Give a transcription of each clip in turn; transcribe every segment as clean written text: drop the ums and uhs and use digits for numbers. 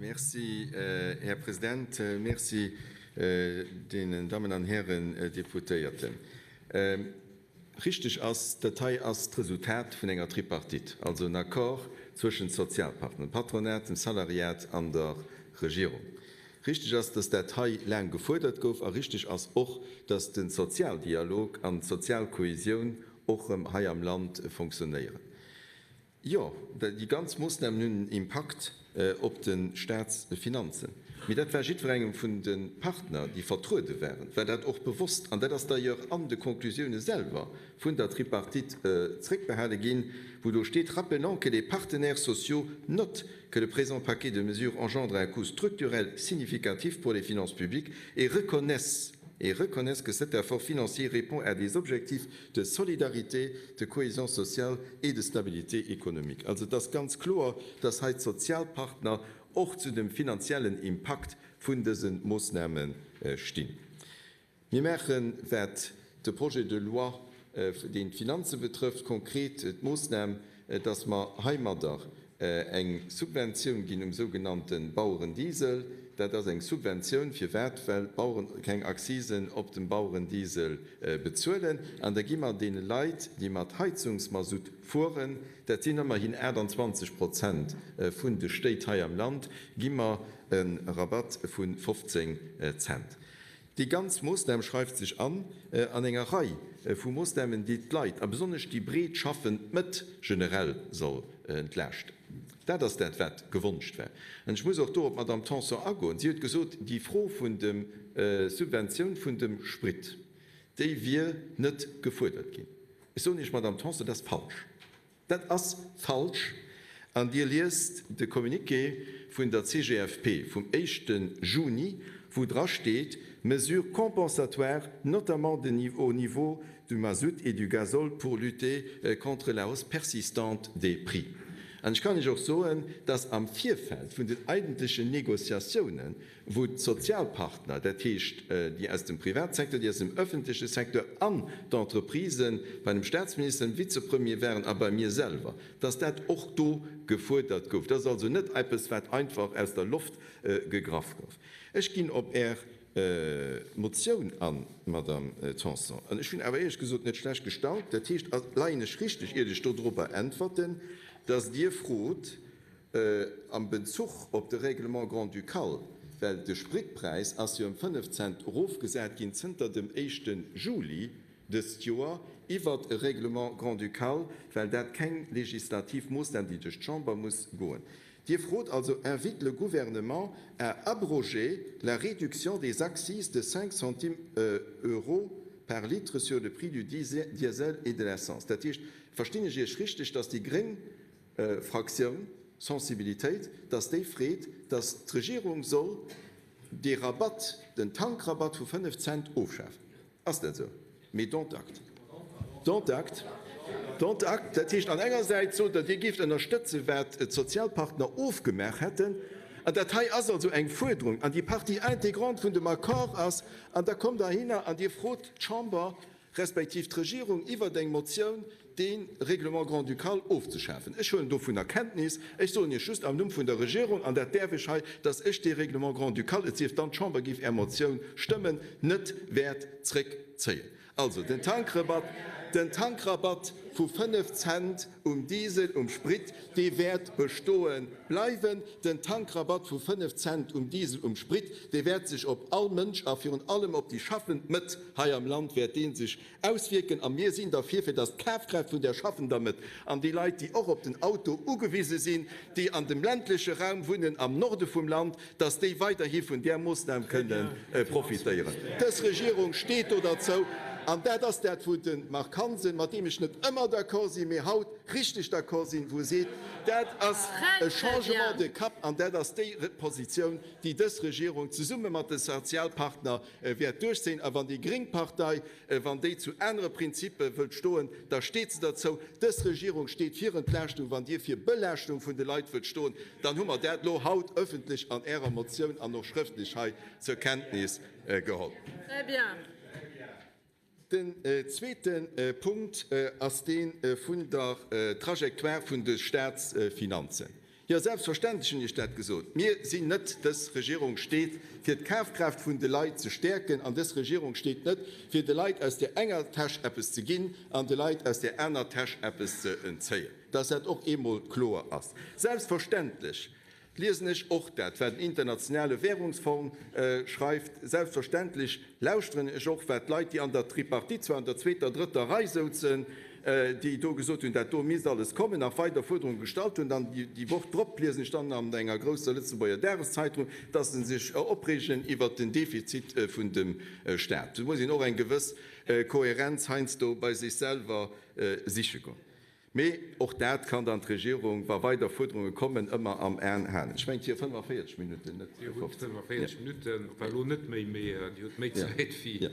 Merci, Här President. Merci deenen Dammen an Hären Deputéierten. Richteg ass, dat hei ass d'Resultat vun enger Tripartite, also en Accord zwëschent Sozialpartner, dem Patronat, dem Salariat an der Regierung. Richteg ass, dass dat hei laang gefuerdert gouf a richteg ass och, dass de Sozialdialog an d'sozial Kohesioun och erëm hei am Land fonctionnéieren. Jo, déi ganz Moossnamen hunn en Impakt op de Staatsfinanzen. Mee dat war jiddwerengem vun de Partner, déi vertruede waren, war dat och bewosst. An dat ass d'ailleurs an de Conclusioune selwer vun der Tripartite zréckbehale ginn, wou do steet, Rappelons que les partenaires sociaux notent que le présent paquet de mesures engendre un coût structurel significatif pour les finances publiques et reconnaissent et reconnaissent que cet effort financier répond à des objectifs de solidarité, de cohésion sociale et de stabilité économique. Also et ass ganz kloer, dass hei d'Sozialpartner och zu dem finanziellen Impakt vun dëse Moossname stinn. Mir maachen, wat de Projet de loi, deen d'Finanze betrëfft, konkret d'Moossnam, dass mer heimadder eng Subventioun ginn um sougenannte Bauerendiesel. Dat ass eng Subventioun. Firwat? Well d'Baueren keng Accisen op dem Bauerendiesel bezuelen. An da gi mer deene Leit, déi mat Heizungsmasutt fueren, dat sinn ëmmerhin 28 Prozent vun de Stéit hei am Land, gi mer e Rabatt vu 15 Cent. Déi ganz Moossnam schreift sech an an enger Rei vu Moossnamen, déi d'Leit, a besonnesch déi breet schaffend Mëtt, generell soll entlaaschten. Dat ass dat, wat gewonscht war. An ech muss och do op d'Madame Tanson agoen. Si huet gesot, déi Fro vun dem Subventioun vun dem Sprit, déi wier net gefuerdert ginn. Ech soen Iech, Madame Tanson, dat ass falsch. Dat ass falsch an Dir liest de Communiqué vun der CGFP vum éischte Juni, wou dra steet, Mesures compensatoires, notamment au niveau du mazout et du gazole pour lutter contre la hausse persistante des prix. An ech kann Iech och soen, dass am Virfeld vun den eigentlechen Négociatiounen, wou d'Sozialpartner, dat heescht déi aus dem Privatsecteur, déi aus dem öffentleche Secteur an d'Entreprisen, bei dem Statsminister, dem Vizepremier waren a bei mir selwer, dass dat och do gefuerdert gouf. Dat ass also net eppes, wat einfach aus der Loft gegraff gouf. Ech ginn op Är Motioun an, Madame Tanson, an ech hunn awer éierlech gesot net schlecht gestaunt, dat heescht, leien ech richteg, iert ech dodropper äntwerten, dass Dir frot, Am Bezuch op de Règlement grand-ducal, well de Spritpräis ass jo ëm 5 Cent erofgesat ginn zënter dem éischte Juli dëst Joer iwwert e Règlement grand-ducal, well dat keng legislativ Moossnam, déi duerch d'Chamber muss goen. Dir frot also, invite le Gouvernement à abroger la réduction des accises de 5 centimes euros par litre sur le prix du diesel et de l'essence. Dat heescht, verstinn ech Iech richteg, dass déi gréng Fraktioun Sensibilitéit, dass déi freet, dass d'Regierung soll dee Rabatt, den Tankrabatt vu 5 Cent ofschafen. Ass dat esou? Mee dont acte. Dont acte. Dont acte. Dat heescht, an enger Säit sot Der, Dir géift ënnerstëtzen, wat d'Sozialpartner ofgemaach hätten. An dat hei ass also eng Fuerderung, an déi Partie intégrante vun dem Accord ass. An da kommt Der hinner an Dir frot d'Chamber, respektiv d'Regierung iwwert eng Motioun dee Règlement grand-ducal ofzeschafen. Ech huelen dovunner Kenntnis. Ech soen Iech just am Numm vun der Regierung, an dat däerf ech hei, dass ech dee Règlement grand-ducal, et sief dann d'Chamber géif Är Motioun stëmmen, net wäert zréckzéien. Also den Tankrabatt, den Tankrabatt vu 5 Cent um Diesel, um Sprit, dee wäert bestoe bleiwen. Den Tankrabatt vu 5 Cent um Diesel, um Sprit, dee wäert sech op all Mënsch a virun allem op déi schaffend Mëtt hei am Land wäert dee sech auswierken. A mir sinn derfir, fir datt d'Kafkraaft vun der schaffender Mëtt an déi Leit, déi och op den Auto ugewise sinn, déi an dem ländleche Raum wunnen, am Norde vum Land, datt déi weiderhi vun där Moossnam kënne profitéieren. Dës Regierung steet do derzou. An dat ass dat, wou de Marc Hansen, mat deem ech net ëmmer d'accord sinn, mee haut richteg d'accord sinn, wou e seet, dat ass e Changement de cap an dat ass déi Positioun, déi dës Regierung zesumme mat de Sozialpartner wäert duerchzéien. A wann déi gréng Partei, wann déi zu anere Prinzipe wëllt stoen, da steet se derzou. Dës Regierung steet fir Entlaaschtung. Wann Dir fir Belaaschtung vun de Leit wëllt stoen, dann hu mer dat elo haut ëffentlech an Ärer Motioun an och schrëftlech hei zur Kenntnis geholl. Den zweete Punkt ass dee vun der Trajectoire vun de Statsfinanzen. Jo, selbstverständlech hunn ech dat gesot. Mir sinn net, dës Regierung steet, fir d'Kafkraaft vun de Leit ze stäerken, an dës Regierung steet net, fir de Leit aus där enger Täsch eppes ze ginn an de Leit aus där aner Täsch eppes ze entzéien. Dass dat och eemol kloer ass. Selbstverständlech liesen ech och dat, wat den Internationale Währungsfong schreift. Selbstverständlech lauschteren ech och, wat d'Leit, déi an der Tripartite, zwar an der zweeter, drëtter Rei souzen, déi do gesot hunn, dat do misst alles kommen, nach weider Fuerderunge gestallt hunn. Dann déi Woch drop liesen ech dann an enger grousser Lëtzebuerger Dageszeitung, dass se sech opreegen iwwert den Defizit vun dem Staat. Do muss een och eng gewëss Kohärenz heiansdo bei sech selwer siche goen. Mee och dat kann dann d'Regierung, wa weider Fuerderunge kommen, ëmmer am Aen halen. Ech mengen, et wier 45 Minutten, net Dir hutt 50. 45 Minutten, enfin elo net méi, mee Dir hutt méi Zäit wéi.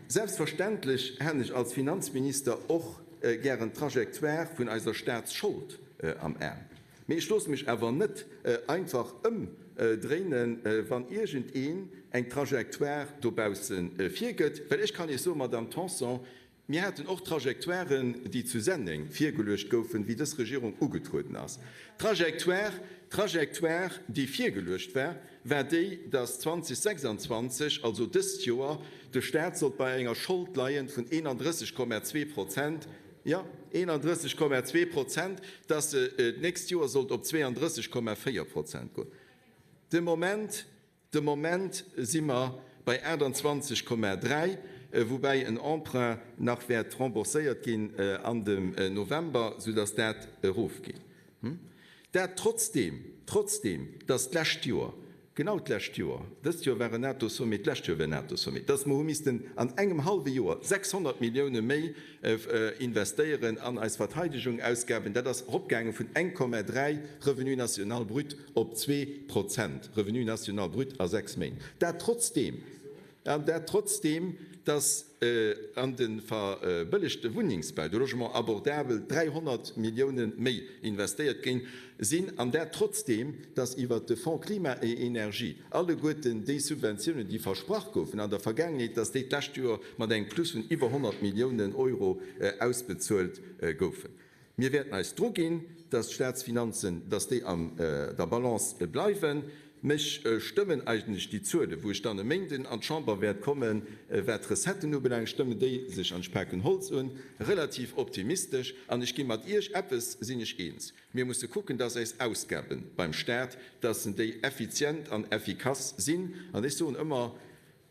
Selbstverständlech hätt ech als Finanzminister och gären d'Trajectoire vun eiser Staatsschold am Aen. Mee ech loosse mech awer net einfach ëmdréinen, wann iergendeen eng Trajectoire dobausse virgëtt. Well ech kann Iech soen, Madamm Tanson, Mir haten och Trajectoiren, déi zu Senneng virgeluecht goufen, wéi dës Regierung ugetrueden ass. D'Trajectoire, d'Trajectoire, déi virgeluecht war, war déi, dass 2026, also dëst Joer, de Stat sollt bei enger Schold leien vun 31,2 Prozent, jo, 31,2 Prozent, dass se d'nächst Joer sollt op 32,4 Prozent goen. De Moment De Moment si mer bei 28,3, woubäi en Emprunt nach wäert rembourséiert ginn an dem November, soudass dat erofgeet. Dat trotzdeem, trotzdeem dass d'lescht Joer, genau d'lescht Joer, dëst Joer war en NATO-Sommet, d'lescht Joer war en NATO-Sommet, dass mer hu missten an engem hallwe Joer 600 Millioune méi investéieren an eis Verteidegung, Ausgaben, dat ass eropgaange vun 1,3 Revenu national brut op 2% Revenu national brut a 6 Méint. Dat trotzdeem, an dat trotzdeem, dass an de verbëllegte Wunnengsbau, de Logement abordable, 300 Millioune méi investéiert ginn sinn, an dat trotzdeem, dass iwwert de Fonds Klima et Energie alleguerten déi Subventiounen, déi versprach goufen an der Vergaangenheet, dass déi d'lescht Joer mat engem Plus vun iwwer 100 Milliounen Euro ausbezuelt goufen. Mir wäerten eis dru ginn, dass d'Staatsfinanzen, dass déi an der Balance bleiwen. Mech stëmmen eigentlech déi Zuelen, wou ech dann e Méinden an d'Chamber wäert kommen, wat d'Recetten ubelaangt, stëmmen déi sech, an ech paken Holz un, relativ optimistesch. An ech gi mat Iech, eppes sinn ech eens, Mir musse kucken, dass eis Ausgabe beim Staat, dass déi effizient an effikass sinn. An ech soen ëmmer,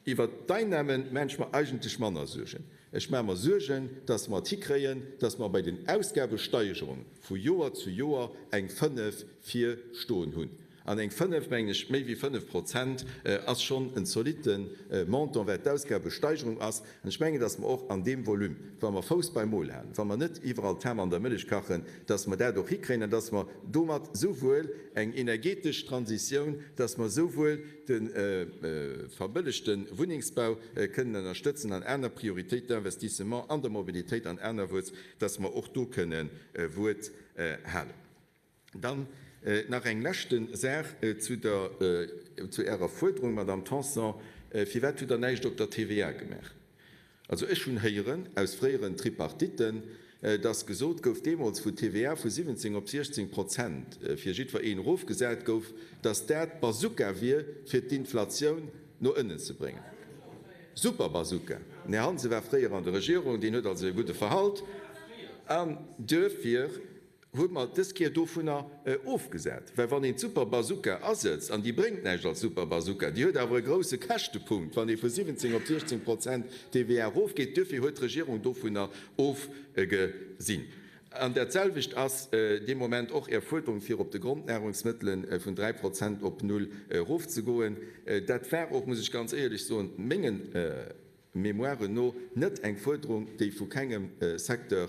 Iwwert d'Einnahmen maan ech mer eigentlech manner Suergen. Ech maan mer Suergen, dass mer et hikréien, dass mer bei den Ausgabesteigerungen vu Joer zu Joer eng 5 vir stoen hunn. An eng 5, mengen ech, méi wéi 5 Prozent ass schonn en zolitte Montant, wat d'Ausgabesteigerung ass. An ech mengen, dass mer och an deem Volume, wa mer Fouss beim Mol halen, wa mer net iwwerall d'Ham an der Mëllech kachen, dass mer dat och hikréien an dass mer domat souwuel eng energetesch Transitioun, dass mer souwuel de verbëllegte Wunnengsbau kënnen ënnerstëtzen an aner Prioritéit d'investissement an der Mobilitéit an anerwuerts, dass mer och do kënne Wuert halen. Dann nach eng leschte Saach zu der, zu Ärer Fuerderung, Madamm Tanson, Firwat hutt Der näischt op der TVA gemaach? Also ech hunn héieren aus fréieren Tripartitten, dass gesot gouf, deemools wou d'TVA vu 17 op 16 Prozent fir jiddwer een erofgesat gouf, dass dat d'Bazooka wier fir d'Inflatioun no ënnen ze bréngen. Super Bazooka! Den Här Hansen war fréier an der Regierung, deen huet also e gudde Verhalt an duerfir Hu mer dës Kéier dovunner ofgesat. Well wann een d'Super Bazooka asëtzt, an déi bréngt näischt als Super Bazooka, déi huet awer e grouse Käschtepunkt, wann ee vu 17 op 16 Prozent TVA erofgeet. Duerfir huet d'Regierung dovunner ofgesinn. An dat selwecht ass dee Moment och Är Fuerderung, fir op de Grondnahrungsmëttele vun 3 Prozent op null erofzegoen. Dat war och, muss ech ganz éierlech soen, mengen Mémoire no net eng Fuerderung, déi vu kengem Secteur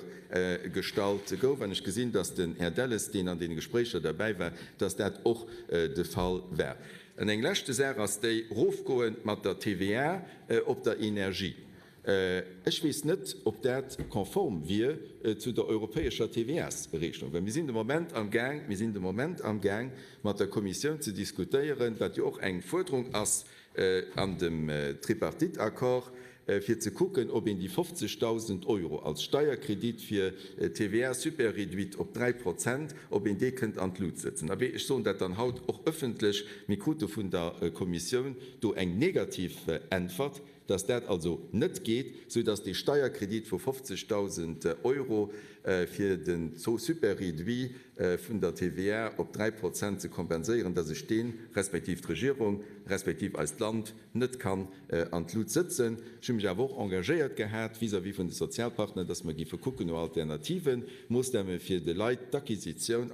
gestallt gouf. An ech gesinn, dass den Här Delles, deen an deene Gespréicher derbäi war, dass dat och de Fall war. An eng leschte Saach ass déi, Erofgoe mat der TVA op der Energie. Ech weess net, ob dat konform wier zu der europäescher TVA-s-Regelung, well mir sinn de Moment amgaang, mir sinn de Moment amgaang mat der Kommissioun ze diskutéieren, wat jo och eng Fuerderung ass, An dem Tripartite-Accord. fir ze kucken, ob een déi 50.000 Euro als Steierkredit fir d'TVA super réduite op 3%, ob een dee kënnt an d'Lut sëtzen. Abee, ech soen dat dann haut och ëffentlech, mir krute vun der Kommissioun do eng negativ Äntwert, dass dat also net geet, soudass dee Steierkredit vu 50.000 Euro fir den Taux super réduit vun der TVA op 3% ze kompenséieren, dass ech deen, respektiv d'Regierung, respektiv eist Land net kann an d'Lut sëtzen. Ech hu mech awer och engagéiert gehat vis-à-vis vun de Sozialpartner, dass mer géife kucken no alternative Moossname fir de Leit d'Acquisitioun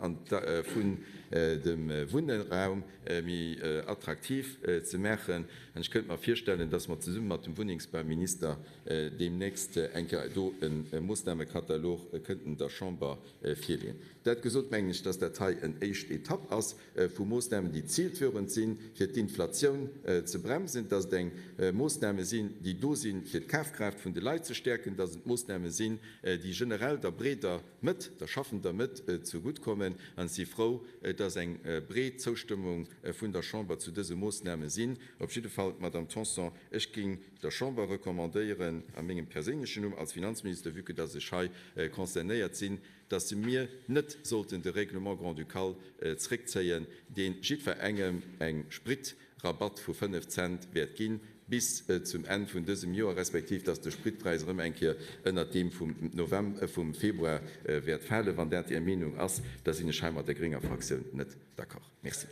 vun dem Wunnraum méi attraktiv ze maachen. An ech kënnt mer virstellen, dass mer zesumme mat dem Wunnengsbauminister deemnächst eng Kéier do e Moossnamekatalog kënnten der Chamber virleeën. Dat gesot, mengen ech, dass dat hei en éischt Etapp ass vu Moossnamen, déi zielführend sinn, fir d'Inflatioun ze bremsen, dass et eng Moossname sinn, déi do sinn, fir d'Kafkraaft vun de Leit ze stäerken, dass et Moossname sinn, déi generell der breeder Mëtt, der schaffender Mëtt zegutt kommen. An ech si frou, dass eng breet Zoustëmmung vun der Chamber zu dëse Moossname sinn. Op jidde Fall, Madame Tanson, ech géing der Chamber recommandéieren, a mengem perséinlechen Numm als Finanzminister, vue que dass ech hei concernéiert sinn, dass se mir net sollten de Règlement grand-ducal zréckzéien, dee jiddwerengem eng Spritrabatt vu 5 Cent wäert ginn, bis zum Enn vun dësem Joer, respektiv dass de Spritpräis erëm eng Kéier ënnert deem vum November, vum Februar wäert falen. Wann dat Är Meenung ass, da sinn ech hei mat der grénger Fraktioun net d'accord. Merci.